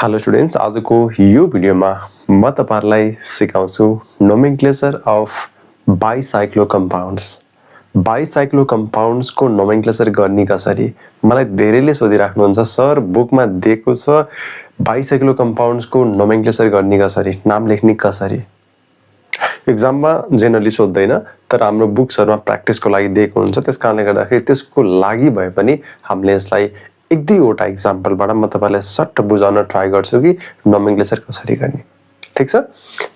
Hello students, आजको यो भिडियोमा म तपाईहरुलाई सिकाउँछु nomenclature of bicyclo compounds. Bicyclo compounds को नोमेनक्लेचर गर्ने कसरी? मलाई धेरैले सोधिराख्नुहुन्छ सर बुकमा दिएको छ बाइसाइक्लो कम्पाउन्ड्स को नोमेनक्लेचर गर्ने कसरी, नाम लेख्ने कसरी? एक्जाममा जेनरली सोध्दैन, तर हाम्रो बुक्सहरुमा प्र्याक्टिसको लागि दिएको हुन्छ। त्यसकारणले गर्दाखेरि त्यसको लागि भए पनि हामीले यसलाई एक दुईवटा एक्जाम्पलबाट म तपाईलाई सट्ट बुझाउन ट्राई गर्छु कि नोमेनक्लेचर कसरी गर्ने। ठीक छ?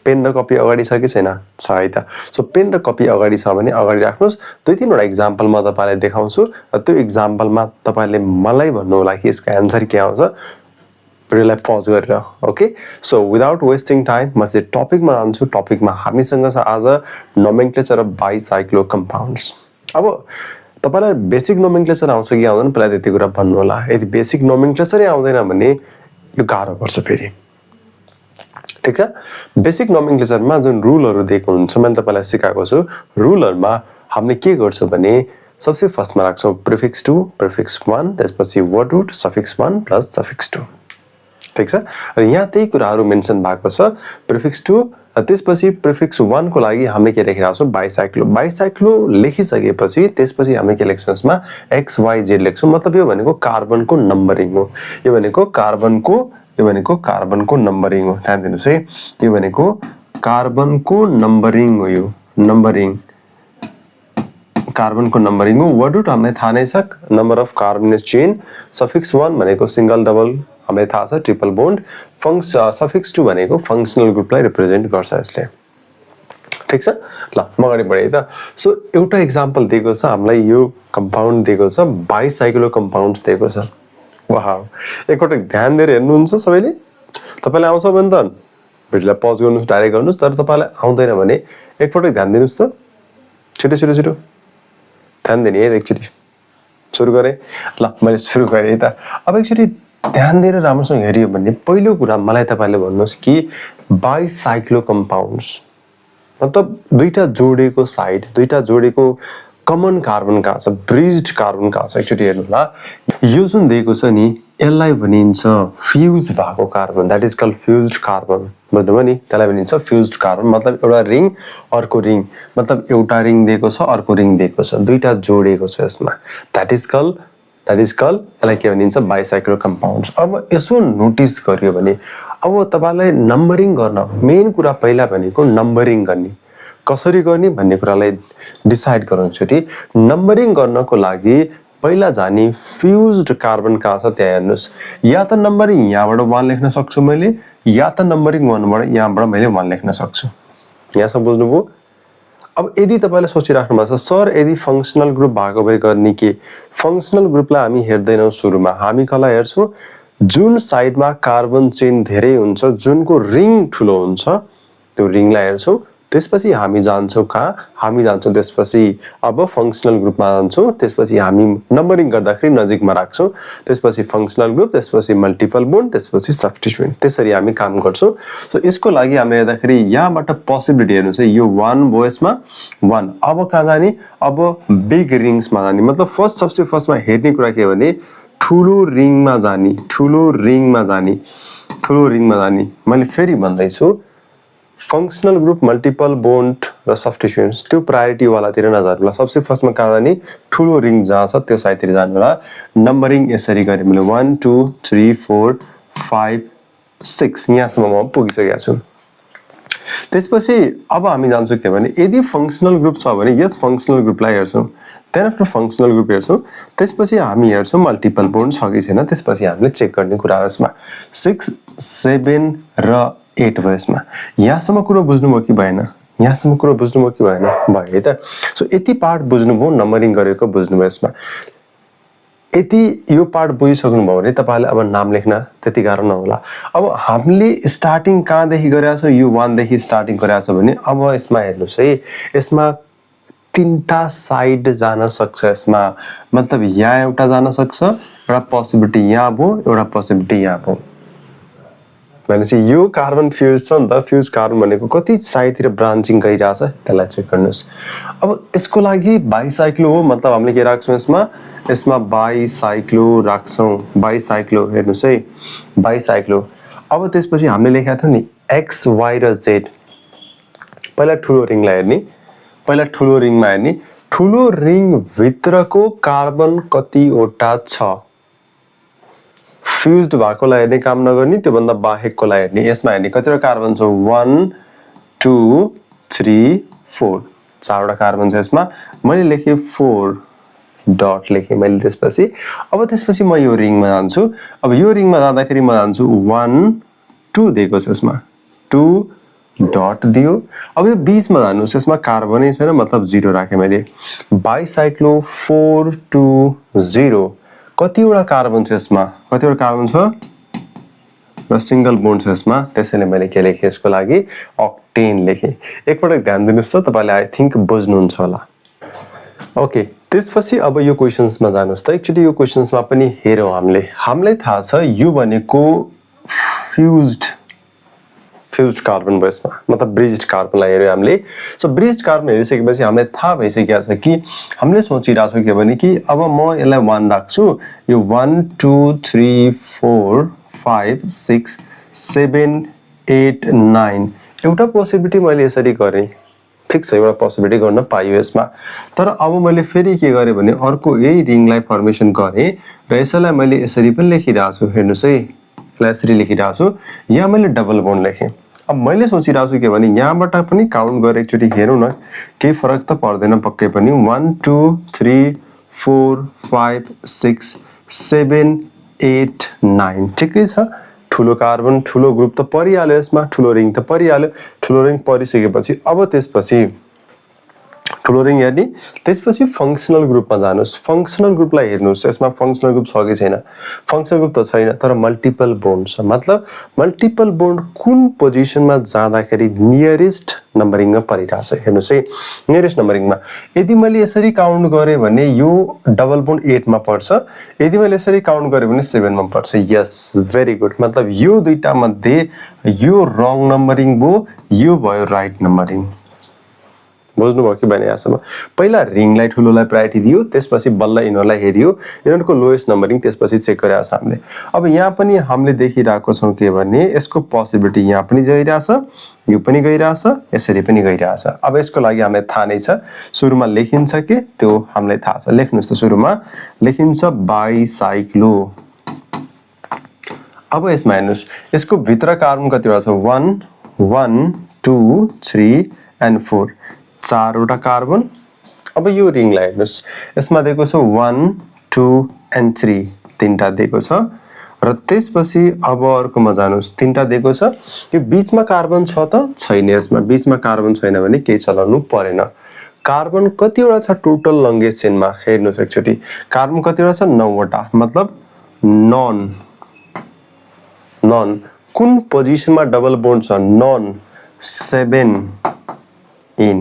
पेन र कपी अगाडि छ कि छैन? छ है त। सो पेन र कपी अगाडि छ भने अगाडि राख्नुस्। दुई तीनवटा एक्जाम्पल म तपाईलाई देखाउँछु र त्यो एक्जाम्पलमा तपाईले मलाई भन्नु होला कि यसको आन्सर के आउँछ। भिडियोलाई पज गरेर, okay? So without wasting time म चाहिँ टपिकमा जान्छु। टपिकमा हामीसँग छ आज नोमेनक्लेचर अफ बाइसाइक्लो कम्पाउन्ड्स। अब तपाईलाई बेसिक नोमेनक्लेचर आउँछ कि आउँदैन पहिला त्यति कुरा भन्नु होला। यदि बेसिक नोमेनक्लेचरै आउँदैन भने यो गाह्रो पर्छ फेरि। ठीक छ? बेसिक नोमेनक्लेचरमा जुन रुलहरु दिएको हुन्छ मैले तपाईलाई सिकाएको छु। रुलहरुमा हामीले के गर्छौं भने सबसे फर्स्टमा राख्छौं प्रिफिक्स 2, प्रिफिक्स 1, त्यसपछि word root suffix 1 plus suffix 2। ठीक छ? र यहाँ त्यही कुराहरु मेन्सन भएको छ। प्रिफिक्स 2 त्यसपछि प्रिफिक्स 1 को लागि हामीले के लेखिरहेको छौं बाइसाइक्लो। बाइसाइक्लो लेखिसकेपछि त्यसपछि हामीले के लेख्छौं यसमा एक्स वाइ जेड लेख्छौं। मतलब यो भनेको कार्बनको नम्बरिङ हो। यो भनेको कार्बनको नम्बरिङ हो। ध्यान दिनुस् है। यो भनेको कार्बनको नम्बरिङ हो। यो नम्बरिङ कार्बनको नम्बरिङ हो। वर्ड रुट हामीलाई थाहा नै छ, number of carbon in chain. Suffix 1 भनेको सिंगल डबल हामीलाई थाहा छ, ट्रिपल बोन्ड। सफिक्स 2 भनेको फंक्शनल ग्रुपलाई रिप्रेजेन्ट गर्छ यसले। ठीक छ? ल म अगाडि बढे त। सो एउटा एक्जाम्पल दिएको छ हामीलाई, यो कम्पाउन्ड दिएको छ, बाइसाइक्लो कम्पाउन्ड्स दिएको छ। वाह! एकपटक ध्यान दिएर हेर्नुहुन्छ सबैले? तपाईलाई आउँछ भने त भिडियोलाई पज गर्नुस्, डाइरेक्ट गर्नुस्, तर तपाईलाई आउँदैन भने एकपटक ध्यान दिनुस् त। छिटो ध्यान दिने है एकचोटी। सुरु गरे। ल मैले सुरु गरे है त। अब एकचोटी ध्यान दिएर राम्रोसँग हेरियो भने पहिलो कुरा मलाई तपाईले भन्नुस् कि बाइसाइक्लो कम्पाउन्ड्स मतलब दुईटा जोडेको साइड, दुईटा जोडेको कमन कार्बन कहाँ छ, ब्रिज्ड कार्बन कहाँ छ एकचोटी हेर्नु होला। यो जुन दिएको छ नि यसलाई भनिन्छ फ्युज भएको carbon, that is called fused carbon. बुझ्नुभयो नि? त्यसलाई भनिन्छ फ्युज्ड कार्बन। मतलब एउटा रिङ अर्को रिङ, मतलब एउटा रिङ दिएको छ अर्को रिङ दिएको छ, दुईटा जोडेको छ यसमा। दैट इज कल्ड यसलाई के भनिन्छ बाइसाइक्लो कम्पाउन्ड्स। अब यसो नोटिस गरियो भने अब तपाईलाई नम्बरिङ गर्न मेन कुरा पहिला भनेको नम्बरिङ गर्ने। कसरी गर्ने भन्ने कुरालाई डिसाइड गरौँ एकचोटी। नम्बरिङ गर्नको लागि पहिला जाने फ्युज्ड कार्बन कहाँ छ त्यहाँ हेर्नुस्। या त नम्बरिङ यहाँबाट 1 लेख्न सक्छु मैले, या त नम्बरिङ 1 बाट यहाँबाट मैले 1 लेख्न सक्छु। यहाँसम्म बुझ्नुभयो? अब यदि तपाईले सोचिराख्नु भएको छ सर यदि फंक्शनल ग्रुप भएको भए गर्ने के? फंक्शनल ग्रुपलाई हामी हेर्दैनौं सुरुमा। हामी कला हेर्छौं जुन साइडमा कार्बन चेन धेरै हुन्छ, जुनको रिङ ठुलो हुन्छ, त्यो रिङलाई हेर्छौं। त्यसपछि हामी जान्छौं कहाँ? हामी जान्छौं त्यसपछि अब फंक्शनल ग्रुपमा जान्छौं। त्यसपछि हामी नम्बरिङ गर्दाखेरि नजिकमा राख्छौं। त्यसपछि फंक्शनल ग्रुप, त्यसपछि मल्टिपल बोन्ड, त्यसपछि सब्स्टिट्युएन्ट। त्यसरी हामी काम गर्छौं। सो यसको लागि हामी हेर्दाखेरि यहाँबाट पोसिबिलिटी हेर्नुस् है। यो 1 भयो यसमा 1। अब कहाँ जाने? अब बिग रिङ्समा जाने। मतलब सबसे फर्स्टमा हेर्ने कुरा के भने ठुलो रिङमा जाने। मैले फेरि भन्दै छु फंक्शनल ग्रुप, मल्टिपल बोन्ड र सब्स्टिट्युएन्ट्स त्यो प्रायोरिटी वालातिर नजानु होला। सबसे फर्स्टमा कहाँ जाने? ठुलो रिङ जहाँ छ त्यो साइडतिर जानु होला। नम्बरिङ यसरी गरे मैले 1 2 3 4 5 6 यहाँसम्म म पुगिसकेको छु। त्यसपछि अब हामी जान्छौं के भने यदि फंक्शनल ग्रुप छ भने यस फंक्शनल ग्रुपलाई हेर्छौं। देन आफ्टर फंक्शनल ग्रुप हेर्छौं। त्यसपछि हामी हेर्छौं मल्टिपल बोन्ड छ कि छैन। त्यसपछि हामीले चेक गर्ने कुरा हो यसमा। 6 7 र 8 भयो यसमा। यहाँसम्म कुरा बुझ्नुभयो कि भएन? यहाँसम्म कुरा बुझ्नुभयो कि भएन? भयो है त। सो यति पार्ट बुझ्नुभयो, नम्बरिङ गरेको बुझ्नुभयो यसमा। यदि यो पार्ट बुझिसक्नुभयो भने तपाईले अब नाम लेख्न त्यति गाह्रो नहोला। अब हामीले स्टार्टिङ कहाँदेखि गरेका छौं? यो 1 देखि स्टार्टिङ गरेका छौं भने अब यसमा हेर्नुस् है। यसमा तीनटा साइड जान सक्छ यसमा। मतलब यहाँ एउटा जान सक्छ, एउटा पोसिबिलिटी यहाँ भयो, एउटा पोसिबिलिटी यहाँ भयो। भनेपछि यो कार्बन फ्युज छ नि त। फ्युज कार्बन भनेको कति साइडतिर ब्रान्चिङ गरिरहेछ त्यसलाई चेक गर्नुस्। अब यसको लागि बाइसाइक्लो हो। मतलब हामीले के राख्छौं यसमा बाइसाइक्लो राख्छौं। बाइसाइक्लो हेर्नुस् है, बाइसाइक्लो। अब त्यसपछि हामीले लेखेका थियौं नि x y र z पहिला ठुलो रिङलाई हेर्ने पहिला ठुलो रिङमा हेर्ने ठुलो रिङ भित्रको कार्बन कतिवटा छ फ्युज्ड भएकोलाई हेर्ने काम नगर्ने त्यो भन्दा बाहेककोलाई हेर्ने यसमा हेर्ने कतिवटा कार्बन छ 1 2 3 4 चारवटा कार्बन छ यसमा मैले लेखे 4 डट लेखे मैले त्यसपछि अब त्यसपछि म यो रिङमा जान्छु अब यो रिङमा जाँदाखेरि म जान्छु 1 2 दिएको छ यसमा 2 डट दियो अब यो बीचमा जानुस् यसमा कार्बनै छैन मतलब 0 राखे मैले बाइसाइक्लो 4 2 0 कतिवटा कार्बन छ यसमा कतिवटा कार्बन छ र सिंगल बोन्ड छ यसमा त्यसैले मैले के लेखे यसको लागि अक्टेन लेखे एकपटक ध्यान दिनुस् त तपाईले आई थिंक बुझ्नुहुन्छ होला ओके त्यसपछि अब यो क्वेशन्समा जानुस् त एक्चुअली यो क्वेशन्समा पनि हेरौं हामीलाई थाहा छ यो भनेको फ्युज्ड कार्बन भयो यसमा मतलब ब्रिज्ड कार्बनलाई हेर्यो हामीले सो ब्रिज्ड कार्बन हेरिसकेपछि हामीलाई थाहा भइसकेको छ कि हामीले सोचिरहेको छौं के भने कि अब म यसलाई 1 राख्छु यो 1 2 3 4 5 6 7 8 9 एउटा पोसिबिलिटी मैले यसरी गरे फिक्स एउटा पोसिबिलिटी गर्न पाइयो यसमा तर अब मैले फेरि के गरे भने अर्को यही रिङलाई फर्मेसन गरे र यसलाई मैले यसरी पनि लेखिरहेको छु हेर्नुस् है यसलाई यसरी लेखिरहेको छु यहाँ मैले डबल बोन्ड लेखे अब मैले सोचिरहेको छु के भने यहाँबाट पनि काउन्ट गरे एकचोटी हेरौं न केही फरक त पर्दैन पक्कै पनि 1 2 3 4 5 6 7 8 9 ठिकै छ ठुलो कार्बन ठुलो ग्रुप त परिहाल्यो यसमा ठुलो रिङ त परिहाल्यो ठुलो रिङ परिसकेपछि अब त्यसपछि ठुलो रिङ हेर्ने त्यसपछि फंक्शनल ग्रुपमा जानुस् फंक्शनल ग्रुपलाई हेर्नुस् यसमा फंक्शनल ग्रुप छ कि छैन फंक्शनल ग्रुप त छैन तर मल्टिपल बोन्ड छ मतलब मल्टिपल बोन्ड कुन पोजिसनमा जाँदाखेरि नियरेस्ट नम्बरिङमा परिरहेछ हेर्नुस् है नियरेस्ट नम्बरिङमा यदि मैले यसरी काउन्ट गरे भने यो डबल बोन्ड 8 मा पर्छ यदि मैले यसरी काउन्ट गरे भने 7 मा पर्छ यस भेरी गुड मतलब यो दुईटा मध्ये यो रङ नम्बरिङ भयो यो भयो राइट नम्बरिङ बुझ्नु भयो कि भने यहाँसम्म पहिला रिङलाई ठुलोलाई प्रायोरिटी दियो त्यसपछि बल्ल यिनीहरुलाई हेरियो यिनीहरुको लोएस्ट नम्बरिङ त्यसपछि चेक गरेछ हामीले अब यहाँ पनि हामीले देखिरहेको छौं के भने यसको पोसिबिलिटी यहाँ पनि गइरहेछ यो पनि गइरहेछ यसरी पनि गइरहेछ अब यसको लागि हामीलाई थाहा नै छ सुरुमा लेखिन्छ के त्यो हामीलाई थाहा छ लेख्नुस् त सुरुमा लेखिन्छ बाइसाइक्लो अब यसमा हेर्नुस् यसको भित्र कार्बन कतिवटा छ 1 1 2 3 and 4 चारवटा कार्बन अब यो रिङलाई हेर्नुस् यसमा दिएको छ 1 2 and 3 तीनटा दिएको छ र त्यसपछि अब अर्कोमा जानुस् तीनटा दिएको छ यो बीचमा कार्बन छ त छैन यसमा बीचमा कार्बन छैन भने केही चलाउनु परेन कार्बन कतिवटा छ टोटल लंगेस्ट चेनमा हेर्नुस् एकचोटी कार्बन कतिवटा छ 9 वटा मतलब नन कुन पोजिसनमा डबल बोन्ड छ नन 7 इन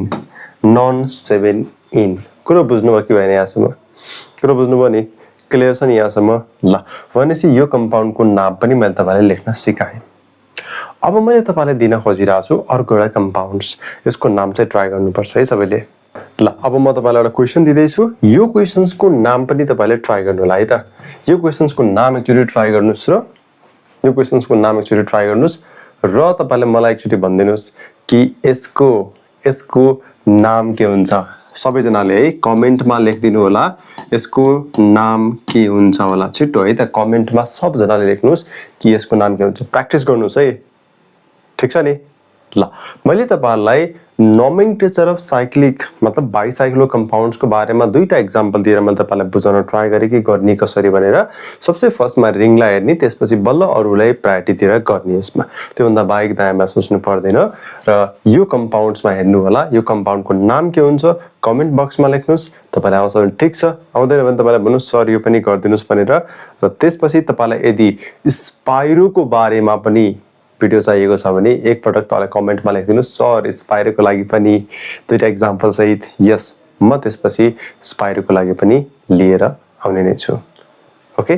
नन 7 इन कुरो बुझ्नुभयो कि भएन यहाँसम्म कुरो बुझ्नुभयो नि क्लियर छ नि यहाँसम्म ल भनेपछि यो कम्पाउन्डको नाम पनि मैले तपाईलाई लेख्न सिकाएँ अब मैले तपाईलाई दिन खोजिरहेको छु अर्को एउटा कम्पाउन्ड्स यसको नाम चाहिँ ट्राई गर्नुपर्छ है सबैले ल अब म तपाईलाई एउटा क्वेशन दिदै छु यो क्वेशन्सको नाम पनि तपाईले ट्राई गर्नु होला है त यो क्वेशन्सको नाम एकचोटी ट्राई गर्नुस् र यो क्वेशन्सको नाम एकचोटी ट्राई गर्नुस् र तपाईले मलाई एकचोटी भनिदिनुस् कि यसको नाम के हुन्छ सबैजनाले है कमेन्टमा लेखिदिनु होला यसको नाम के हुन्छ होला छिटो है त कमेन्टमा सबजनाले लेख्नुस् कि यसको नाम के हुन्छ प्र्याक्टिस गर्नुस् है ठीक छ नि ल मैले तपाईहरुलाई नोमेनक्लेचर अफ साइक्लिक मतलब बाइसाइक्लो कम्पाउन्ड्स को बारेमा दुईटा एक्जाम्पल दिएर मैले तपाईलाई बुझाउन ट्राई गरे कि गर्ने कसरी भनेर सबसे फर्स्टमा रिङलाई हेर्ने त्यसपछि बल्ल अरुलाई प्रायोरिटी दिएर गर्ने यसमा त्यो भन्दा बाहेक दायाँमा सोच्नु पर्दैन र यो कम्पाउन्ड्समा हेर्नु होला यो कम्पाउन्डको नाम के हुन्छ कमेन्ट बक्समा लेख्नुस् तपाईलाई आउँछ भने ठीक छ आउँदैन भने तपाईलाई भन्नुस् सर यो पनि गर्दिनुस् भनेर र त्यसपछि तपाईलाई यदि स्पाइरोको बारेमा पनि भिडियो चाहिएको छ भने एकपटक तल कमेन्टमा लेखिदिनुस् सर स्पाइरोको लागि पनि दुईटा एक्जाम्पल सहित यस म त्यसपछि स्पाइरोको लागि पनि लिएर आउने नै छु ओके